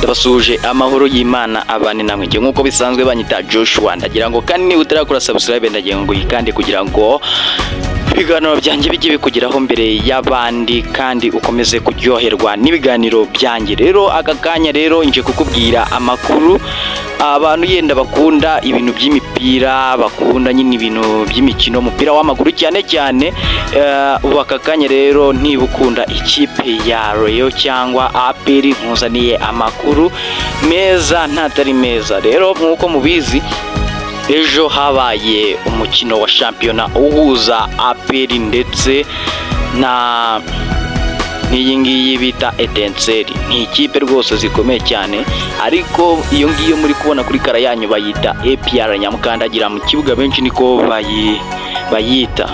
Ndabasuhuje, amahoro y'Imana abane namwe. Njye nk'uko bisanzwe banyita Joshua. Ndagira ngo kandi niba utarakora subscribe, ndagira ngo uyikande kugira ngo ibiganiro byanjye bijye bikugeraho mbere y'abandi kandi ukomeze kuryoherwa n'ibiganiro byanjye. Rero aka kanya rero nje kukubwira amakuru. Abantu yenda bakunda ibintu by'imipira, bakunda nyine ibintu by'imikino, umupira w'amaguru cyane cyane, ubu aka kanya rero niba ukunda ikipe ya Rayon cyangwa APR, nkuzaniye amakuru meza ntatari meza. Rero nk'uko mubizi, ejo habaye umukino wa shampiyona uhuza APR ndetse na n'iyi ngiyi bita Etincelles. Ni ikipe rwose zikomeye cyane, ariko iyo ngiyo muri kubona kuri kara yanyu bayita APR Nyamukandagira mu kibuga, benshi niko bayita.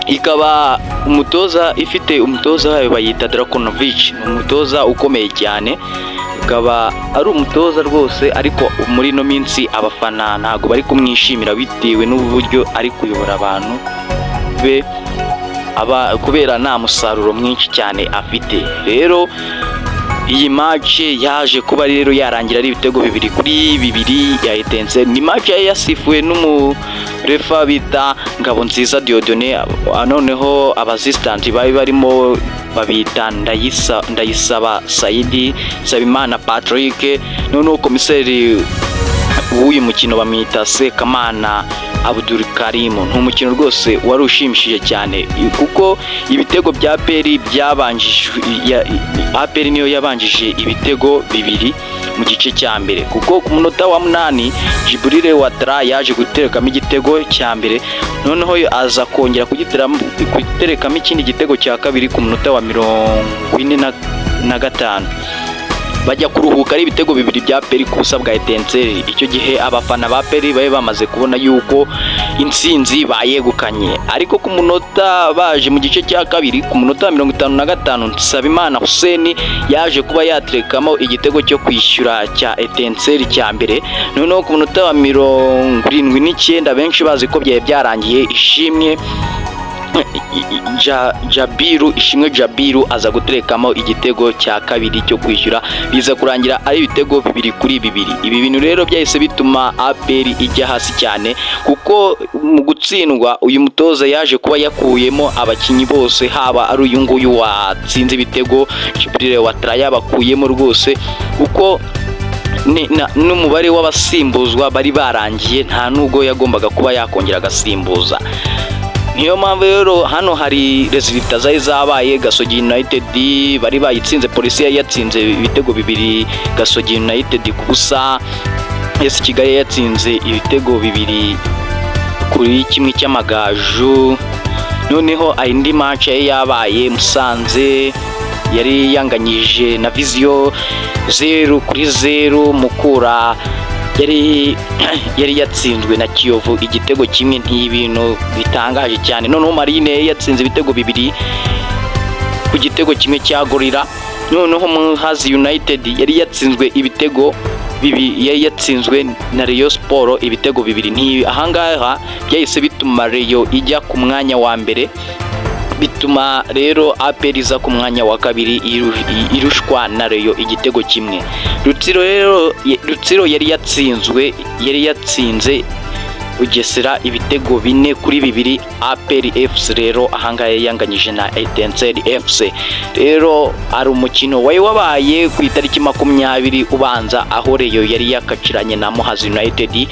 Ikaba umutoza, ifite umutoza wayo bayita Drakonovic, ni umutoza ukomeye cyane, akaba ari umutoza rwose, ariko muri ino minsi abafana ntabwo bari kumwishimira bitewe n'uburyo ari kuyobora abantu be aba, kubera nta musaruro mwinshi cyane afite. Rero iyi match yaje kuba rero yarangira ari ibitego 2-2 ya Etincelles. Ni match yari yasifuwe n'umurefa bita Ngabonziza Dieudonné. Noneho aba assistant bari barimo babita Ndayisaba Saidi, Nsabimana Patrick. Noneho komiseri w'uyu mukino bamwita Sekamana Abdul Karim. Ni umukino rwose wari ushimishije cyane, kuko ibitego bya APR byabanjije, APR niyo yabanjije ibitego bibiri mu gice cya mbere, kuko ku munota wa 8 Djibril Ouattara yaje guterekamo igitego cya mbere, noneho aza kongera guterekamo ikindi gitego cya kabiri ku munota wa 45. Bajya kuruhuka ari ibitego bibiri bya APR ku busa bwa Etincelles. Icyo gihe abafana ba APR bari bamaze kubona yuko intsinzi bayegukanye, ariko ku munota baje mu gice cya kabiri, ku munota wa 55, Nsabimana Hussein yaje kuba yaterekamo igitego cyo kwishyura cya Etincelles cya mbere. Noneho ku munota wa 79, benshi bazi ko byari byarangiye, Ishimwe Jabiru, Ishimwe Jabiru aza guterekamo igitego cya kabiri cyo kwishyura, biza kurangira ari ibitego 2-2. Ibi bintu rero byahise bituma APR ijya hasi cyane, kuko mu gutsindwa uyu mutoza yaje kuba yakuyemo abakinnyi bose, haba ari uyu nguyu watsinze ibitego Djibril Ouattara yabakuyemo rwose, kuko n'umubare w'abasimbuzwa bari barangiye, nta nubwo yagombaga kuba yakongera agasimbuza. Niyo mpamvu rero hano hari résultats zari zabaye. Gasogi United bari bayitsinze, Polisi yari yatsinze ibitego 2 Gasogi United ku busa. AS Kigali yatsinze ibitego 2-1 cy'Amagaju. Noneho indi match yari yabaye, Musanze yari yanganyije na Vision 0-0. Mukura yari yatsinzwe na Kiyovu igitego kimwe. Ntibintu bitangaje cyane. Noneho Marine yari yatsinze ibitego 2-1 cya Gorilla. Noneho Muhazi United yari yatsinzwe ibitego bibiri, yari yatsinzwe na Rayon Sport ibitego 2. Nti ahangaha byahise bituma Rayon ijya ku mwanya wa mbere, bituma rero APR iza ku mwanya wa kabiri, irushwa na Rayon igitego kimwe. Rutsiro rero, Rutsiro yari yatsinzwe, yari yatsinze Bugesera ibitego 4-2. APR FC rero ahangaha yanganyije na Etincelles FC. Rero ari umukino wari wabaye ku itariki 20 ubanza, aho Rayon yari yakaciranye na Muhazi United.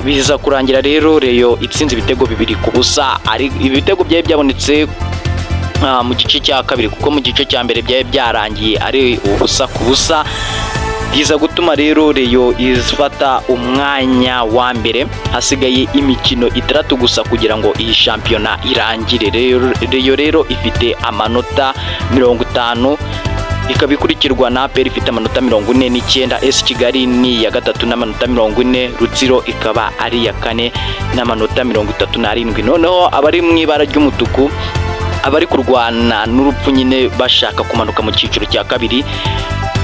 Biza kurangira rero Rayon itsinze ibitego 2-0. Ari ibitego byari byabonetse mu gice cya kabiri, kuko mu gice cya mbere byari byarangiye ari 0-0. Biza gutuma rero Rayon ifata umwanya wa mbere. Hasigaye imikino itandatu gusa kugira ngo iyi shampiyona irangire. Rayon rero ifite amanota 50, ikaba ikurikirwa na APR ifite amanota 49. AS Kigali ni iya gatatu n'amanota 40, Rutsiro ikaba ari iya kane n'amanota 37. Noneho abari mu ibara ry'umutuku, abari kurwana n'urupfu nyine bashaka kumanuka mu cyiciro cya kabiri,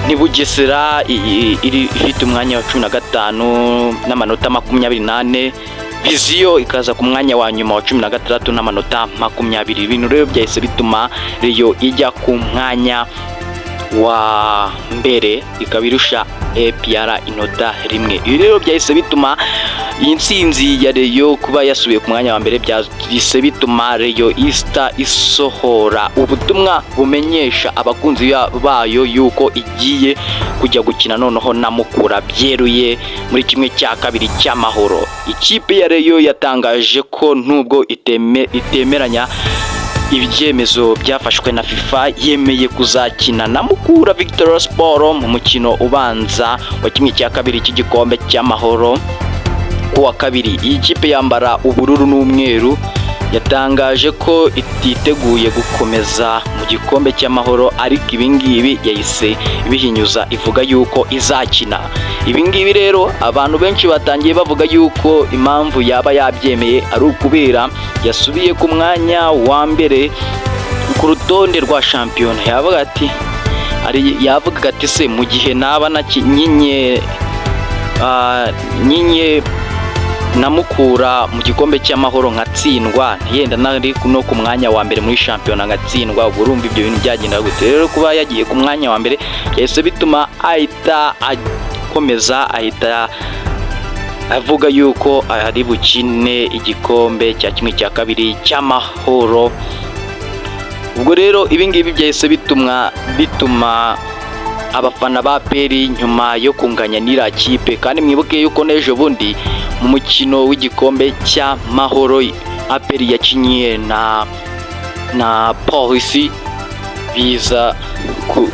ni Bugesera iri ifite umwanya wa 15 n'amanota 24, Vision ikaza ku mwanya wa nyuma wa 16 n'amanota 20. Ibintu rero byahise bituma Rayon ijya ku mwanya wa mbere, ikaba irusha APR inota rimwe. Ibi rero byahise bituma iyi ntsinzi ya Rayon kuba yasubiye ku mwanya wa mbere, byahise bituma Rayon ihita isohora ubutumwa bumenyesha abakunzi bayo yuko igiye kujya gukina noneho na Mukura byeruye muri 1/2 cy'Amahoro. Ikipe ya Rayon yatangaje ko nubwo itemeranya ibyemezo byafashwe na FIFA, yemeye kuzakina na Mukura Victory Sport mu mukino ubanza wa 1/2 cy'igikombe cy'Amahoro ku wa kabiri. Iyi kipe yambara ubururu n'umweru yatangaje ko ititeguye gukomeza mu gikombe cy'Amahoro, ariko ibingibi yahise ibihinyuza, ivuga yuko izakina. Ibingibi rero abantu benshi batangiye bavuga yuko impamvu yaba yabyemeye ari ukubera yasubiye ku mwanya wa mbere ku rutonde rwa shampiyona. Yavuga ati yavugaga ati: "Se mu gihe naba nyinye nyinye na Mukura mu gikombe cy'Amahoro nkatsindwa, yenda nari no ku mwanya wa mbere muri shampiyona ngatsindwa, ubwo urumva ibyo bintu byagenda gute?" Rero kuba yagiye ku mwanya wa mbere byahise bituma ahita akomeza, ahita avuga yuko ari bukine igikombe cya 1/2 cy'Amahoro. Ubwo rero ibingibi byahise bituma abafana ba APR, nyuma yo kunganya n'iriya kipe, kandi mwibuke yuko n'ejo bundi mu mukino w'igikombe cy'Amahoro APR yakinyiye na Polisi, biza ku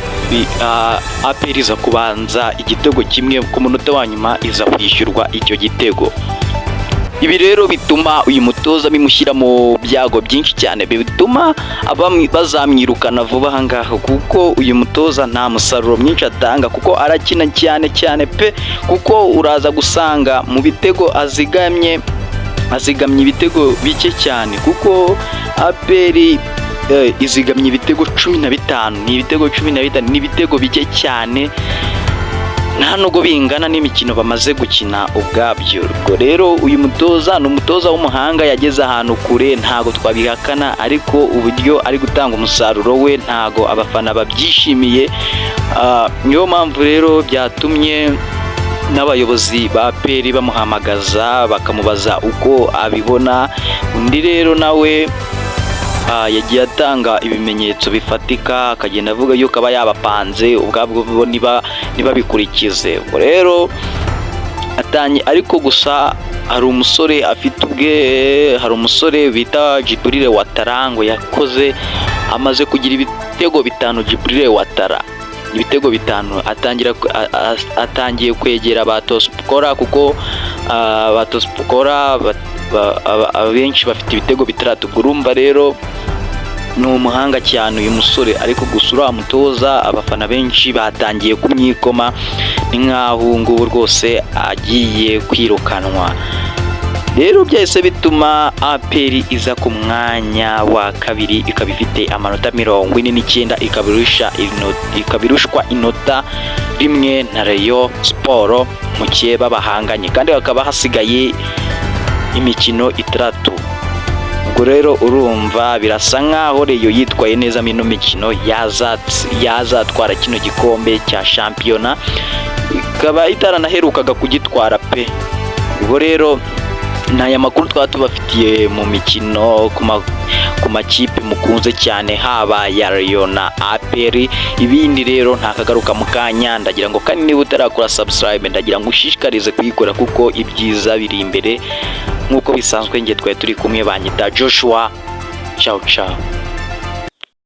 APR iza kubanza igitego kimwe, ku munota wa nyuma iza kwishyurwa icyo gitego. Ibi rero bituma uyu mutoza bimushyira mu byago byinshi cyane, bituma bazamwirukana vuba aha ngaha, kuko uyu mutoza nta musaruro mwinshi atanga, kuko arakina cyane cyane pe, kuko uraza gusanga mu bitego azigamye, azigamye ibitego bike cyane, kuko APR izigamye ibitego 15. Ni ibitego 15, ni ibitego bike cyane, nta nubwo bingana n'imikino bamaze gukina ubwabyo. Ubwo rero uyu mutoza ni umutoza w'umuhanga, yageze ahantu kure, ntago twabihakana, ariko uburyo ari gutanga umusaruro we ntago abafana babyishimiye. Niyo mpamvu rero byatumye n'abayobozi ba APR bamuhamagaza bakamubaza uko abibona. Undi rero nawe yagiye atanga ibimenyetso bifatika, akagenda avuga yuko aba yabapanze ubwabwo bo niba ntibabikurikize. Ubwo rero atanye, ariko gusa hari umusore afite ubwe, hari umusore bita Djibril Ouattara, ngo yakoze, amaze kugira ibitego bitanu. Djibril Ouattara ibitego bitanu, atangira atangiye kwegera ba top scorer, kuko ba top scorer abenshi bafite ibitego bitandatu. Ubwo urumva rero ni umuhanga cyane uyu musore, ariko gusa uriya mutoza abafana benshi batangiye kumwikoma, ni nk'aho ubu ngubu rwose agiye kwirukanwa. Rero byahise bituma APR iza ku mwanya wa kabiri, ikaba ifite amanota 49, ikaba irushwa inota rimwe na Rayon Sport mukeba bahanganye, kandi hakaba hasigaye imikino itandatu. Ubwo rero urumva birasa nkaho Rayon yitwaye neza muri ino mikino yazatwara kino gikombe cya shampiyona, ikaba itaranaherukaga kugitwara pe. Ubwo rero ni aya makuru twaba tubafitiye mu mikino ku makipe mukunze cyane, haba ya Rayon na APR. Ibindi rero ntakagaruka mu kanya. Ndagira ngo kandi niba utarakora subscribe, ndagira ngo ushishikarize kuyikora, kuko ibyiza biri imbere nk'uko bisanzwe. Njye twari turi kumwe, banyita Joshua. Ciao ciao.